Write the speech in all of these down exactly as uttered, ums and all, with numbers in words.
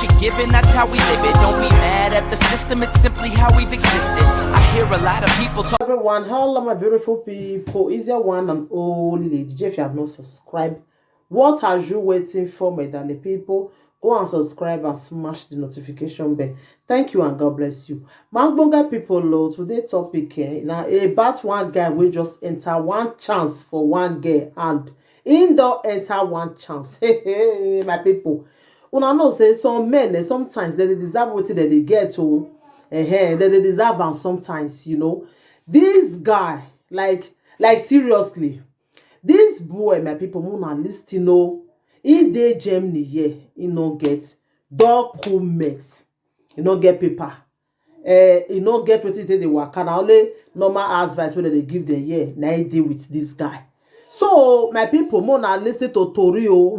She giving, that's how we live it. Don't be mad at the system, it's simply how we've existed. I hear a lot of people talk. Everyone, hello my beautiful people. Is your one and only Lady J. If you have not subscribed, what are you waiting for, my darling people? Go and subscribe and smash the notification bell. Thank you and God bless you. My Bonga people, Lord, today topic eh, now about one guy will just enter one chance for one girl and in the enter one chance. Hey, hey, my people. Una know say some men eh, sometimes they dey deserve wetin dem dey get o. Eh, they dey deserve am sometimes, you know. This guy, like, like seriously, this boy, my people, una listen o. He dey Germany here, he no get document, he no get paper. Eh, he no get wetin take dey waka, na only normal advice wey dem dey give dem here na he dey with this guy. So my people, more na listen to tori o.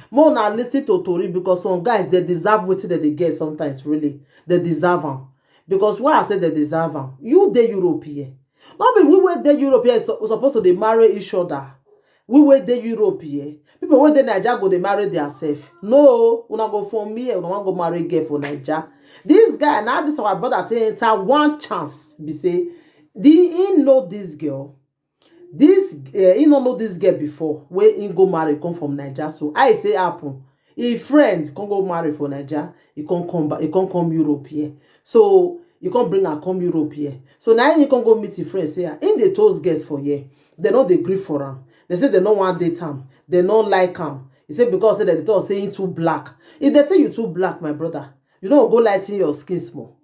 More na listen to tori because some guys they deserve wetin dem dey get sometimes, really they deserve am. Because why I say they deserve am, you dey Europe here. No be we wey dey Europe here su- suppose to dey marry each other. We wey dey Europe here, people wey dey Naija go dey marry theirself. No, una go from here, una wan go marry girl for Naija. This guy, now this our brother take enter one chance be say the he know this girl. This uh, he no know this girl before wey he go marry come from Naija. So how e take happen? Him friend come go marry for Naija, he come come back, he come come Europe here. So he come bring her come Europe here. So now he come go meet him friend say ah, him dey toast girls for here. They no dey gree for am. They say they no wan date am. They no like am. He say because say they dey talk say he too black. If they say you too black, my brother, you no go lighten your skin small.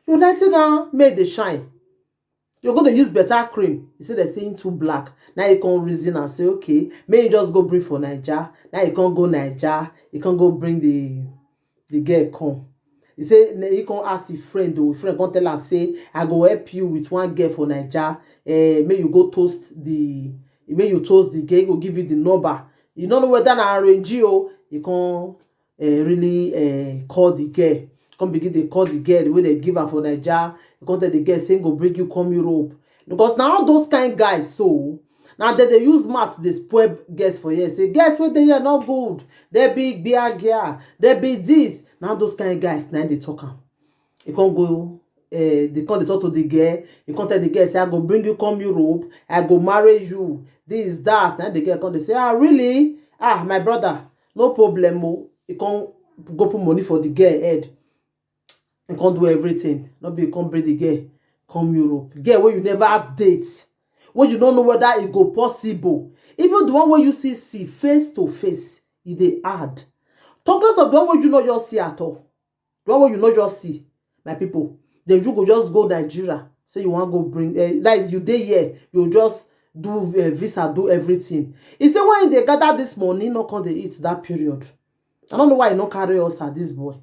You lighten am, make e dey shine. You go dey use better cream. He say they say he too black. Now he come reason and say okay, make he just go bring for Naija. Now he come go Naija. He come go bring the the girl come. He say na- he come ask him friend o. Him friend come tell am say I go help you with one girl for Naija. Eh, make you go toast the make you toast the girl. He go give you the number. You no know whether na arrange o. He come uh, really uh, call the girl. Come begin dey call the girl wey dem give am for Naija. He come tell the girl say he go bring you come Europe because na all those kind guys so na dem dey use mouth dey spoil girls for here say girls wey dey here no good, dem be gbiagia, dem be this, na all those kind guys na im dey talk am. He come go uh, they come dey talk to the girl. He come tell the girl say I go bring you come Europe, I go marry you, this that. Na the girl come dey say ah really, ah my brother, no problem o. He come go put money for the girl head. He come do everything, no be he come bring the girl come Europe. Girl wey you never date, wey you no know whether e go possible. Even the one wey you see see face to face, e dey hard. Talk less of the one wey you no just see at all. The one wey you no just see, my people, then you go just go Nigeria say you wan go bring eh, that is you dey here, you just do eh, visa, do everything. He say when he dey gather this money, he no come dey eat that period. I no know why he no carry us at this boy.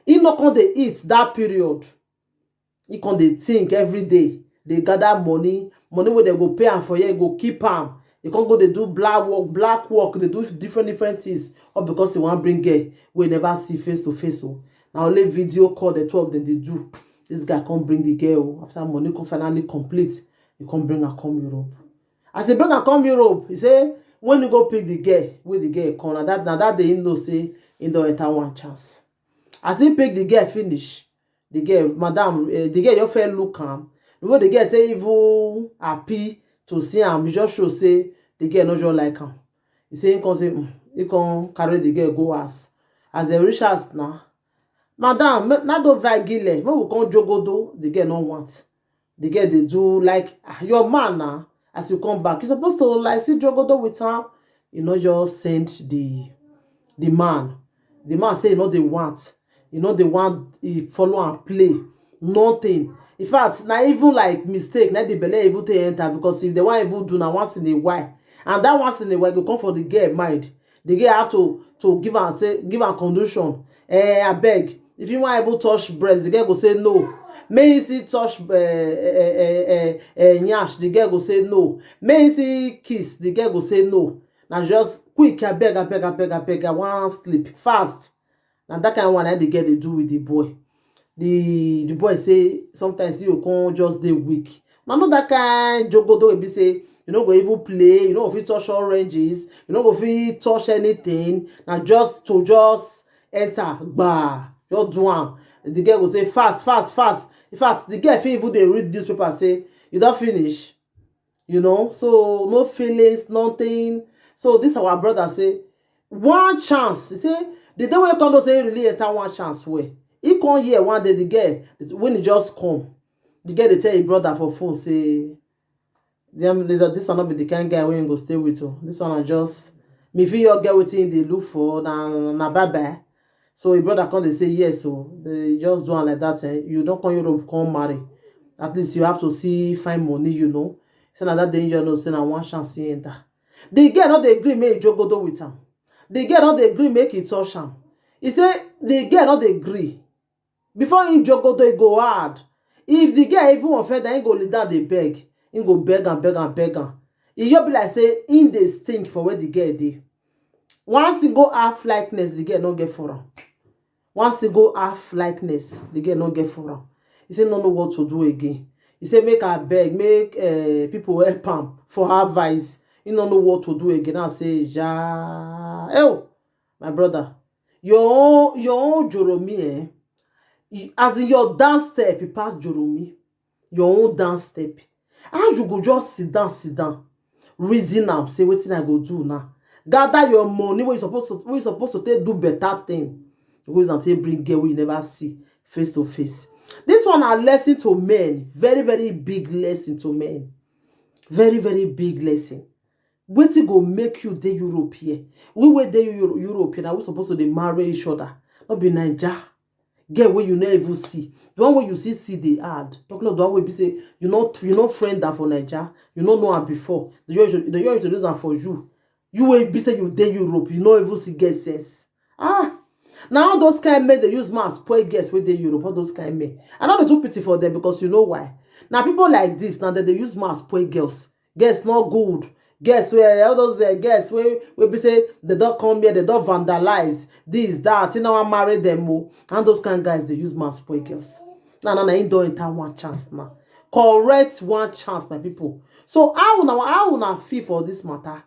He no come dey eat that period. He come dey think every day, dey gather money, money wey dem go pay am for here, go keep am. He come go dey do black work, black work, dey do different different things, all because he wan bring girl wey he never see face to face o. Na only video call the two of them dey do. This guy come bring the girl o. After money come finally complete, he come bring her come Europe. As he bring her come Europe, he say when he go pick the girl, wey the girl come, na that na that day he know say he don enter one chance. As he pick the girl finish, the girl, madam, uh, the girl just first look am. The way the girl take even happy to see am, e just show say the girl no just like am. He say he come say mm, he come carry the girl go house. As dem reach house na, madam, na do vigile, make we come jogodo. The girl no want. The girl dey do like ah, your man na. As you come back, you suppose to like see jogodo with am. You no just send the the man. The man say you no dey want. You no dey want he follow and play. Nothing. In fact, na even like mistake na the belle even take enter because if they wan even do na once in a while, and that once in a while go come for the girl mind. The girl have to to give am say give am condition. Eh, abeg, if you wan even touch breast, the girl go say no. Make he see touch uh, uh, uh, uh, uh, nyash, the girl go say no. Make he see kiss, the girl go say no. Na just quick, abeg, abeg, abeg, abeg, I wan sleep fast. Na that kind one I dey get dey do with the boy. The the boy say sometimes he go come just dey weak. Na not that kind jogodo wey be say you no go even play, you no go fit touch oranges, you no go fit touch anything. Na just to just enter, gba, just do am. The girl go say, "Fast, fast, fast." In fact, the girl fit even dey read newspaper, say, "You don finish?" You know, so no feelings, nothing. So this our brother say, one chance. He say, the day wey he come know say he really enter one chance well. He come here one day, the girl, when he just come, the girl dey tell him brother for phone say, "Dem, this one no be the kind guy wey him go stay with o. This one na just, me fit your girl wetin he dey look for, na, na bye bye." So him brother come dey say, "Yes o, they just do am like that, eh? You don come Europe come marry. At least you have to see find money, you know." Say na that day you know say na one chance he enter. The girl no dey gree make he jogodo with am. The girl no dey gree make he touch am. He say the girl no dey gree. Before he jogodo, e go hard. If the girl even offend am, he go kneel down dey beg. He go beg am, beg am, beg am. E just be like say he dey stink for where the girl dey. One single half likeness the girl no get for am. One single half likeness the girl no get for am. He say no know what to do again. He say make her beg, make uh, people help am for her vice. He no know what to do again. I say, "Ja, oh, my brother, your own, your own Joromi, eh? As in your down step, you pass Joromi. Your own down step. How you go just sit down, sit down, reason am, say wetin I go do now? Gather your money wey you suppose to, wey you suppose to take do better thing. You go use am take bring girl wey you never see face to face." This one na lesson to men, very, very big lesson to men, very, very big lesson. Wetin go make you dey Europe here? We wey dey Euro- Europe here, na we suppose to dey marry each other, no be Naija girl wey you no even see. The one wey you see see dey hard. Talking of the one wey be say you no, you no friend am for Naija, you no know am before. They just, they just introduce am for you. You wey be say you dey Europe, you no even see get sense. Ah, now all those kind men dey use man spoil girls wey dey Europe. All those kind men, I no dey too pity for them, because you know why? Now people like this, now that they use man spoil girls. Girls not good. Girls where all those uh, girls wey wey be say they don't come here, they don't vandalize this, that. You know, I marry them o. And those kind guys, they use man spoil girls. Na na na, him don enter one chance now. Correct one chance, my people. So how una, how una feel for this matter?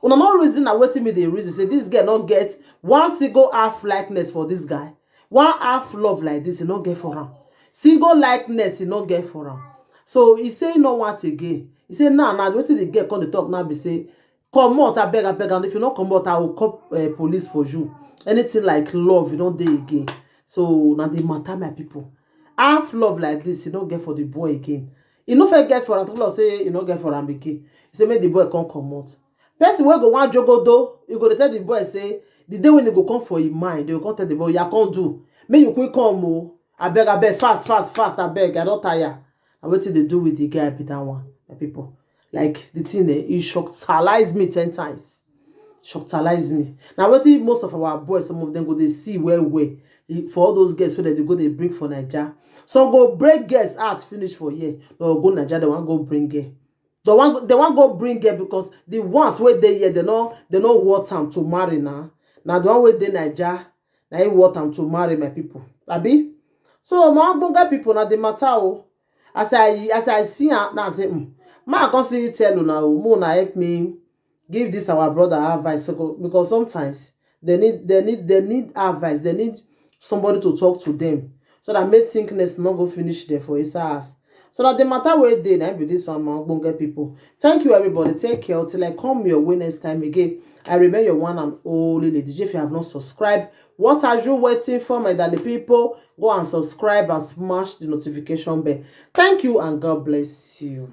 Una no reason na wetin me dey reason, say this girl no get one single half likeness for this guy. One half love like this, he no get for am. Single likeness, he no get for am. So he say he no want again. He say now, now wetin the girl come dey talk now be say, "Comot, abeg, abeg, and if you no comot, I will call uh, police for you." Anything like love, you no dey again. So na the matter, my people. Half love like this, he no get for the boy again. He no fit get for am. Talk say he no get for am again. He say make the boy come comot. Person wey go wan jogodo, you go dey tell the boy say the day when he go come for him mind, they go come tell the boy, "Ya come do, make you quick come o. Abeg, abeg, fast, fast, fast, abeg, I don tire." And wetin dey do with the guy be that one, my people? Like the thing, eh, e shockalize me ten times. Shockalize me. Now wetin most of our boys, some of them go dey see well well, eh, for all those girls wey dem dey go dey bring for Naija. Some go break girls heart finish for here. Dem go Naija, dem wan go bring girl. Dem wan, dem wan go bring girl because the ones wey dey here, dem no, dem no worth am to marry na. Na the one wey dey Naija, na him worth am to marry, my people. Abi? So my ogbonge people, na the matter o. As I, as I see am, na say, mm, ma, I come see you tell una o, mo na help me give this our brother advice, so go- because sometimes they need, they need, they need advice. They need somebody to talk to them so that make sickness no go finish there for his house. So that the matter wey dey na be this one, my ogbonge people. Thank you, everybody. Take care until I come your way next time again. I remain your one and only Lady J. If you have not subscribed, what are you waiting for, my darling people? Go and subscribe and smash the notification bell. Thank you and God bless you.